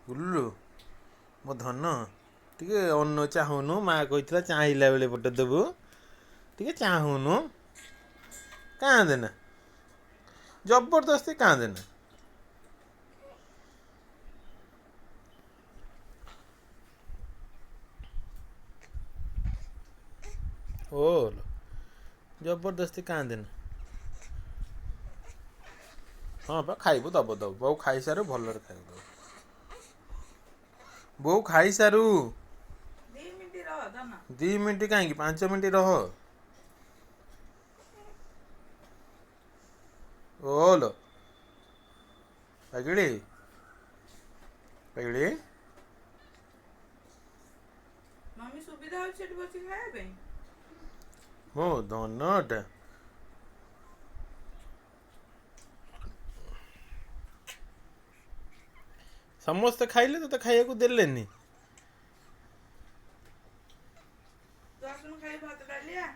ଗୁଲୁ ମୋ ଧନ, ଟିକେ ଅନ୍ନ ଚାହୁଁନୁ, ମା କହିଥିଲା ଚାହିଁଲା ବେଳେ ପଟେ ଦେବୁ, ଟିକେ ଚାହୁଁନୁ। କାନ୍ଦେନା, ଜବରଦସ୍ତି କାନ୍ଦେନା। ଓ ଜବରଦସ୍ତି କାନ୍ଦେନା। ହଁ ପା, ଖାଇବୁ, ଦବ ଦବ, ବୋଉ ଖାଇସାରୁ, ଭଲରେ ଖାଇବୁ, ଦବ ବୋଉ ଖାଇସାରୁ। 2 ମିନିଟ୍ ରହ ଧନ। 2 ମିନିଟ୍ କାହିଁକି, 5 ମିନିଟ୍ ରହ। ଓଲୋ ପାଗିଳି ପାଗିଳି। ମମି, ସୁବିଧା ହଉଛି ସେଠି ବସିକି ଖାଇବା ପାଇଁ? ମୋ ଧନଟା। ସମସ୍ତେ ଖାଇଲେ, ତୋତେ ଖାଇବାକୁ ଦେଲେନି। ତୁ ଆସୁନୁ ଖାଇବୁ ଭାତ ଡାଲିଆ।